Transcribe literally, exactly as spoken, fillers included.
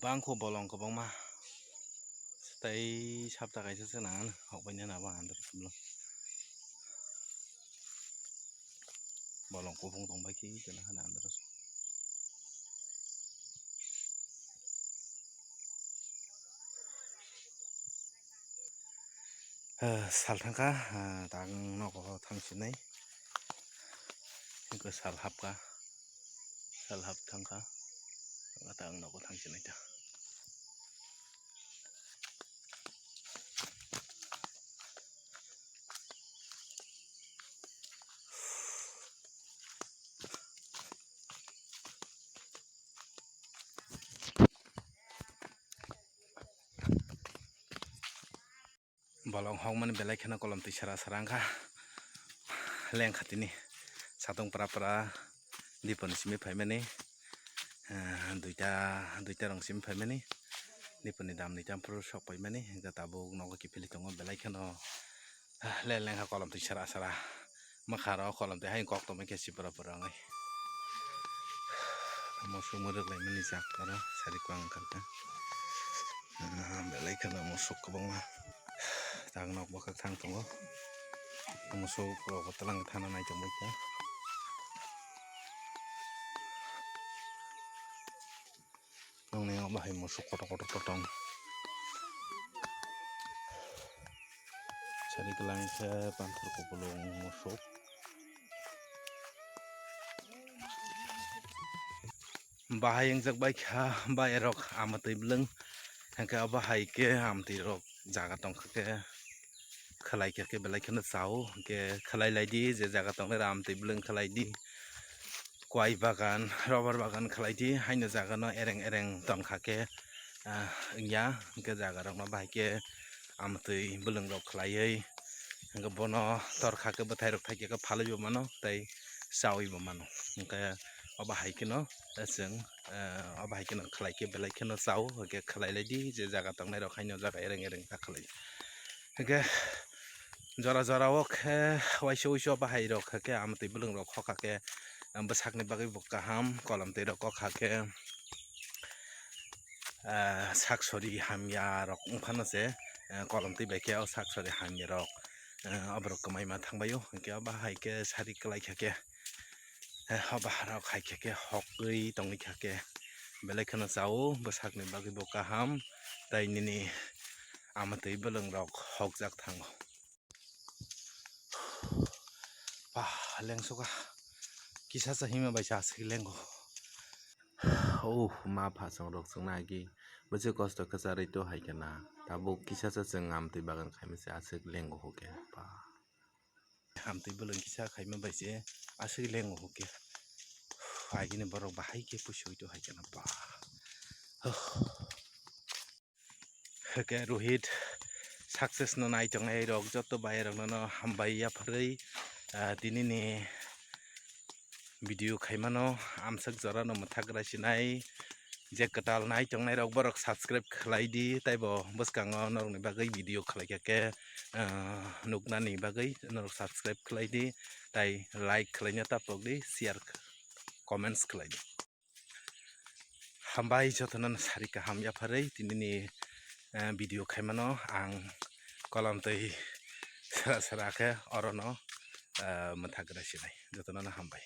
Bangkho bolong kwbangma. Tei sapta kaisa se nang hokbai nani abo andro bolong. Bolong kuphung tongbai khe chwla hana andro. Eh, sal thangkha, eh, tang nogo thang sinai. Hingke sal hapkha, sal hap thangkha. Tang nogo thang sinai ta. Bolong hokmani belai kheno kolom twi sara sara wngkha. Lengkha tini satung pra pra diponi simi phaimani, eh, duita, duita rong simi phaimani, diponi dam duita phuru sok paimani, hingkhe tabuk nogo kiphilwi tongo belai kheno, eh, le lengkha kolom twi sara sara. Mwkharo kolom twi hai kok tongmani khe sipra pura wngnai. Musuk mwrwk laimani jak aro sari kwbang wngkha khe. Ah, belai kheno musuk kwbangma. Tak nok bwkhak thang tongo. Musuk rok bo twlang thana nai tongbai kha. Nokni o bahai musuk kotor kotor tong. Sari kwlai khe panthor kupulung musuk. Bahai wngjak bai kha, bahai rok amtwi bwlwng. Hingkhe abo hai khe amtwi rok jaga tongkha khe. Khwlai kha khe belai kheno chao, hingkhe khwlai lai di, je jaga tongnai rok amtwi bwlwng khwlai di, kwai bagan, rubber bagan khwlai di, haino jaga no ereng ereng tongkha khe, ah, wngya, hingkhe jaga rok no bahai khe amtwi bwlwng rok khwlaiwi, hingkhe bono torkha khe bwthai rok thaikhe khe phalwi bo mano tei chawi bo mano, hingkhe obo hai kheno chwng, ah, obo hai kheno khwlai khe belai kheno chao, hingkhe khwlai lai di, je jaga tongnai rok haino jaga ereng ereng kha khwlai. Hingkhe jora jora o khe waisa waisa bahai rok kha khe amtwi bwlwng rok khokha khe bwsakni bagwi bo kaham, kolom twi rok kokha khe, ah, sak sori hamya rok wngphano se, ah, kolom twi bai khe o sak sori hamya rok, ah, oborok kwmaima thangbai o, hingkhe o bahai khe sari kwlai kha khe. Eh, o baharok hai khe khe hokwi tongwi kha khe belai kheno chao, bwsakni bagwi bo kaham, tei nini amtwi bwlwng rok hokjak thango. Pah, lengsoka kisa cha hima bai cha aswk lengo. Oh, ma pha chwng rok chwng nai ki bwswk kosto khe charwi to hai khe na, tabuk kisa cha chwng amtwi bagan khaima se aswk lengo ho khe. Pah. Hamtwi bwlwng kisa khaima bai se aswk lengo hokhe. Agini borok bahai khe puisoi to hai kheno ba. Hwkhe Rohit success no nai tongnai rok joto bai rok no hambai yapharwi, ah, tini ni video khaimano amswk jora no mwthak rai sinai. Je kwtal nai tongnai rok borok subscribe khlai di, tei bo bwskango norokni bagwi video khlai kha khe, ah, nuknani bagwi norok subscribe khlai di, tei like khlaina ta pok di, share, comments khlai di. Hambai jotono sari kaham yapharwi tinini, ah, video khaimano ang kolom twi sra sra khe orono, ah, mwthak rai sinai jotono hambai.